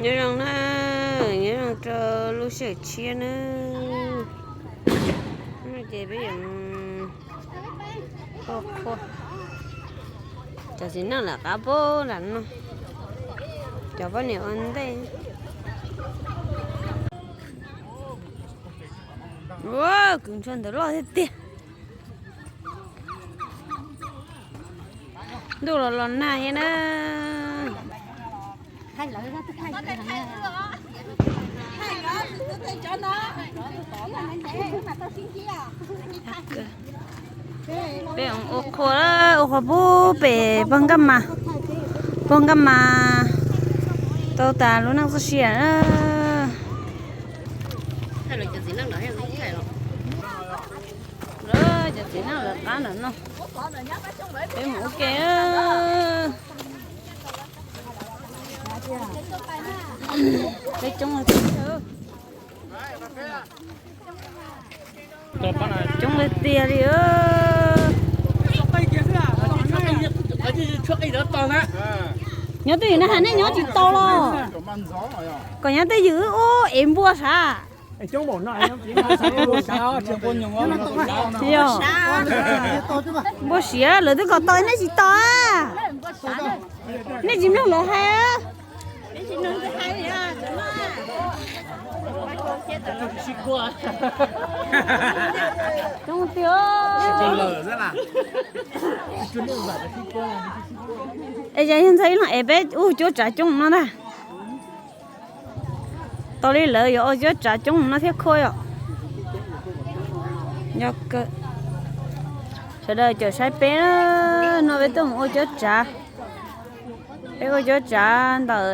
Nyob zoo na, nyob zoo rau lub sij hawm tshiab na. Ces peb yuav ua qhua. Cov txiv neej lawv qab pab nram no, cov poj niam ua ntej. Ua, kwv ntsuag ntawd loj tiag tiag. Ntuj los los nag thiab na. Peb ua qhua, ua qhua pub pem pog Nkaj Mas, pog Nkaj Mas tau tas lub neej txoj sia na. Cov txiv neej lawv qab nram no, peb mus ua ke. Peb coob, coob tiag tiag li. Nyob twj ywm na has nej nyob tsis tau los? Kom nyob twj ywm wb ub ev npua sav. Yog, npua siav lawv twb kom tau nej tsis tau. Nej tsis mloog lawv hais. Coob tiag. Es yog ntxhais ib leeg es peb ua cuab tsav coob no ntag. Tau li lawv yuav ua cuab tsav coob no thiab khua yom. Yog kawg. Sawv daws caum saib peb na, no peb tuaj mus ua cuab tsav. Peb ua cuab tsav ntawm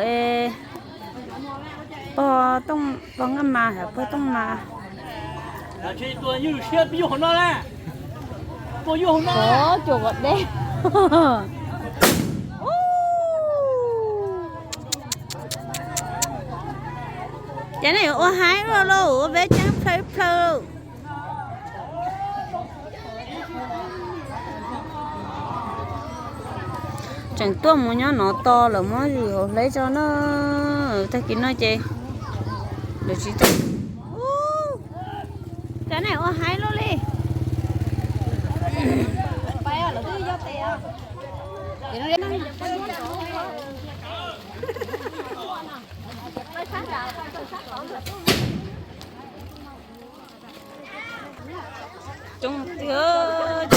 pog Tooj, pog Nkaj Mas, pog Tooj Mas. Ov, cuam kom deb. Ces nej yuav ua haib ua lauj, ua peb ceeb plhaw plhaw. Tseem tuaj mus nyob no tos lawv muab yus hauv hleb tso na. Tag kis no ces lawv tsis tau. Cas nej ua haib luaj li. Coob tiag.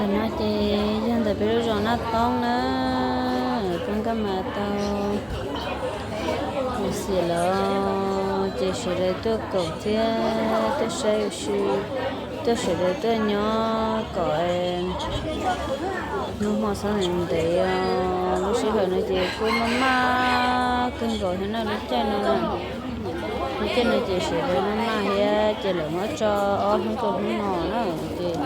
No ces yog ntawm peb lub zos Naj Toob na, tub nkauj mas tau mus xiam los ces sawv daws tuaj koom thiab tuaj saib ua si, tuaj sawv daws tuaj nyob kom hnub hmo txhob ntev ntev os. Lub sij hawm no ces kuj maj maj kawg nkaus thiab na lub caij no na. Lub caij no ces sawv daws maj maj thiab ces lawv muab tso ob hnub rau hnub no na ces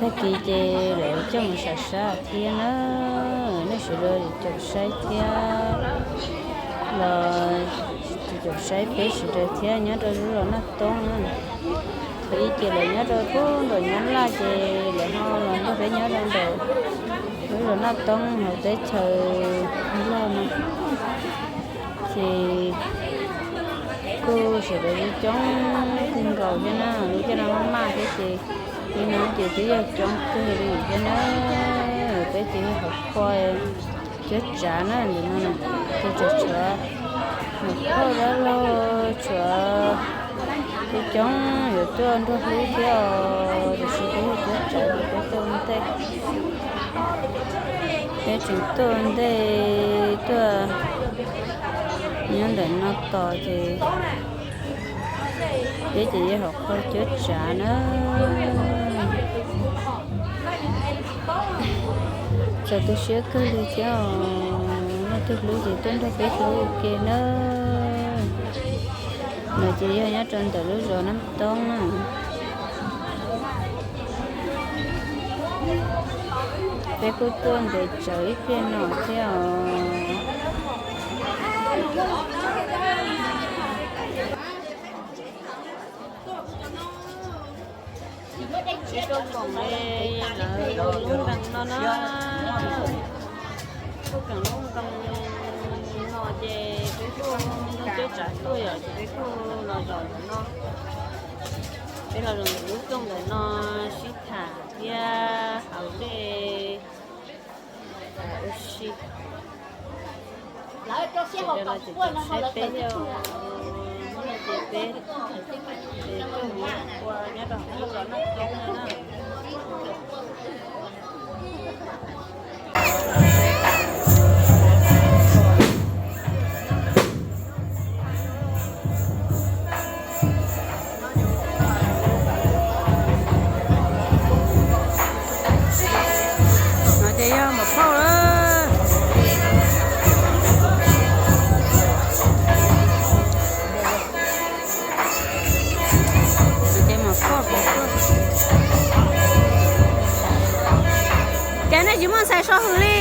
tag kis ces lawv coj mus sam sab thiab na. Nej sawv daws caum saib thiab los caum saib peb sawv daws thiab nyob rau lub zos Naj Toob na. Thaum ub ces lawv nyob rau pem nram Nyab Laj ces lawv ho los nrog peb nyob rau ntawm lub zos Naj Toob hauv teb chaws Nplog no. Ces kuj sawv daws coob kawg nkaus thiab na, lub caij no maj maj thiab ces li no ces twb yog coob kawg li thiab na. Peb ces yog hauv qhua cuab tsav na, ntawm no ces tshuav, tshuav mus phauj dab laug, tshuav coob coob yuav tuaj nrog hlub thiab os, tiam sis peb yog cuab tsav ces peb tuaj ua ntej. Peb tseem tuaj ua ntej tuaj nyob ntawm no tos ces peb ces yog hauv qhua cuab tsav na. Txaus tu siab kawg li thiab os, leej twg hlub ces tuaj nrog peb hlub ua ke na. No ces yog nyob rau ntawm lub zos Naj Toob na. Peb kuj tuaj ntev tsawv ib pliag no thiab os. Peb tuaj koom li lawv lub nroog no na. Tuaj koom lub nroog no ces peb kuj nrog cuab tsav tuaj yom, ces peb kuj los zaum ntawm no. Peb los zaum ntawm lub rooj ntawm no sib tham thiab haus dej ua si. Sawv daws los tseem caum saib peb thiab os. Hnub no ces peb tuaj mus ua nyob rau hauv lub zos Naj Toob no na. No ces yog maum phauj lawm. Ces maum phauj, ces nej tsis muaj ntxhais so hws li.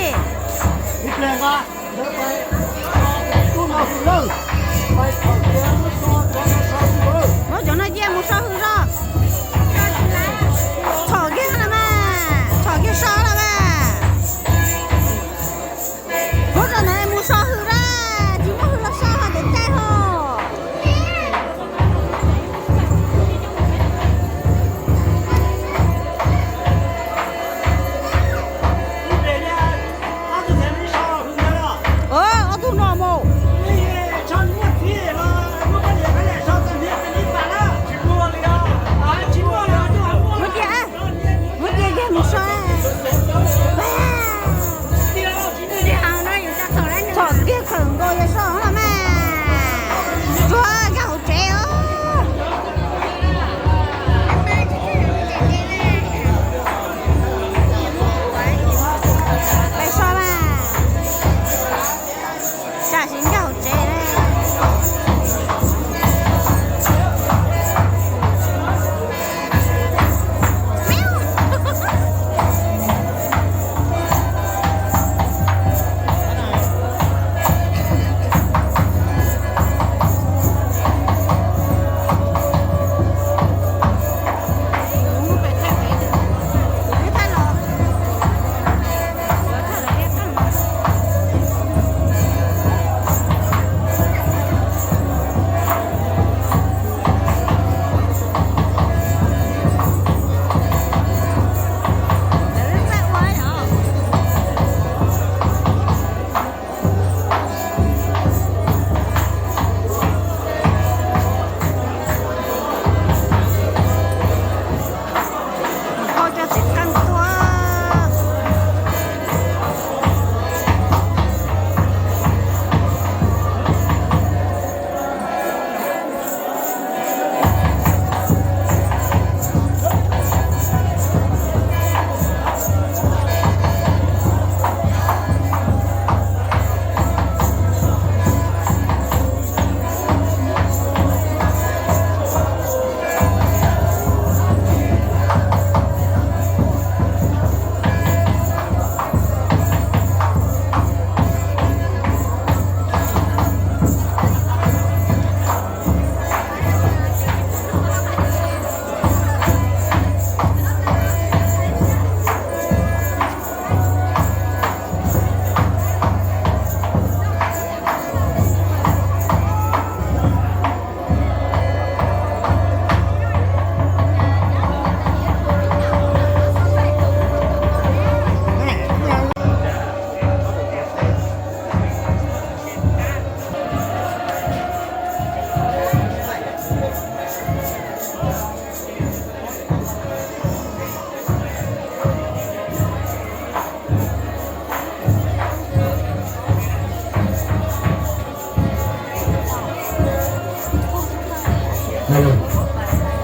Muab cov no cia mus so hws zog. Txhom kiag los mas, txhom kiag so los mas. Muab cov ntawd mus so hws zog, tsis muaj hws los so hos cov cai hos. Ob tug no mus.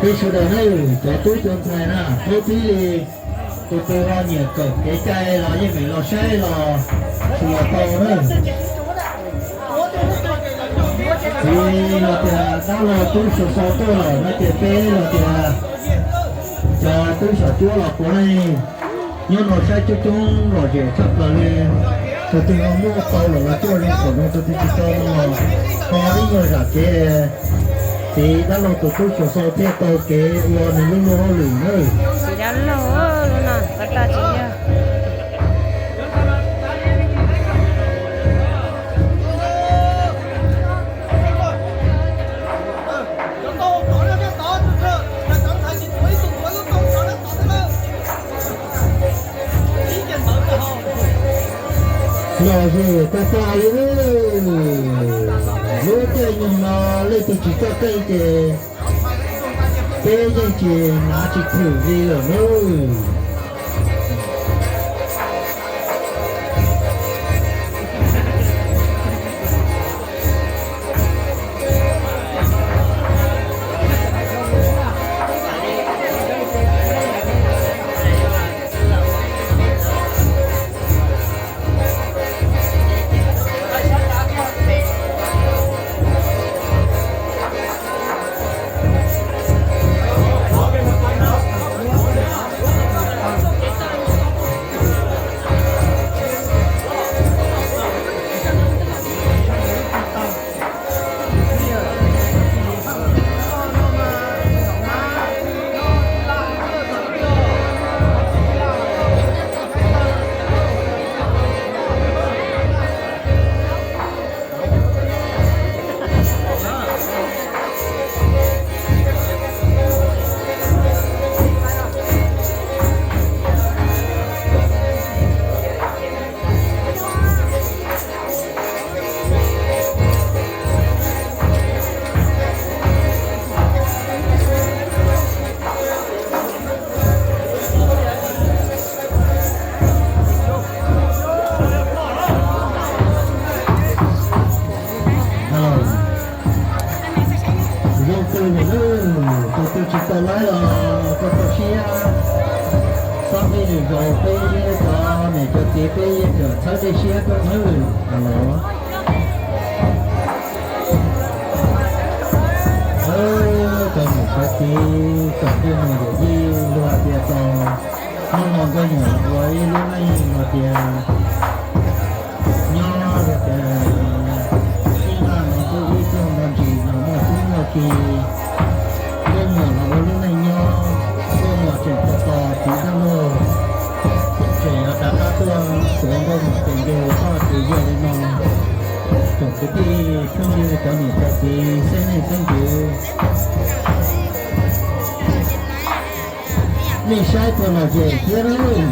Sawv daws na, cov tub cov ntxhais na, tub tib li, tus twg ho nyiam kawm kev cai los yeej meem los saib los tsis los tau na. Txiv los tias dab laug tub saum xo tuaj lawm no ces peb los tias cov tub saum cuab los puav leej nyob no saib coob coob lom zem tshaj plaws li. Tus twg ho muaj tau lawm los coj zoo, thaum no tus twg tsis tau no los ho ib nyuag zam kev. Txiv dab laug tus tub saum xo thiaj tau kev ua nws lub luag hauj lwm nawb. Txiv dab laug lub no koj tag tsis yog. Lom zem tag tag li. Lub caij nyoog no leej twg tsis txawj qeej ces peb yeej tsis hnav tsis thwm li lawm nawb. Zoo kawg nkaus nawb, tus twg tsis tau laib los koj txhob siab, txhob pib lwm zaus peb cov niam cov txiv peb yeej txhawb dej siab koj nawb. A los, cov niam cov txiv tsoom phooj ywg yawm yij, luag hais tias tau hnub no nkauj nyuam los ua ib lub neej hais tias nyob hais tias ib naj no kuj ib txuj nto ntsis no muaj tub muaj ki, nkauj nyuam los ua lub neej nyob, nkauj nyuam tseem tos tos txiv dab laug, tseem yuav rov qab tuaj tuav nkauj nyuam tes nce hauv txoj kev yog li no. Tsoom kwv tij phooj ywg cov niam cov txiv xeeb leej xeeb ntxwv, nej saib puas lom zem thiab lauj?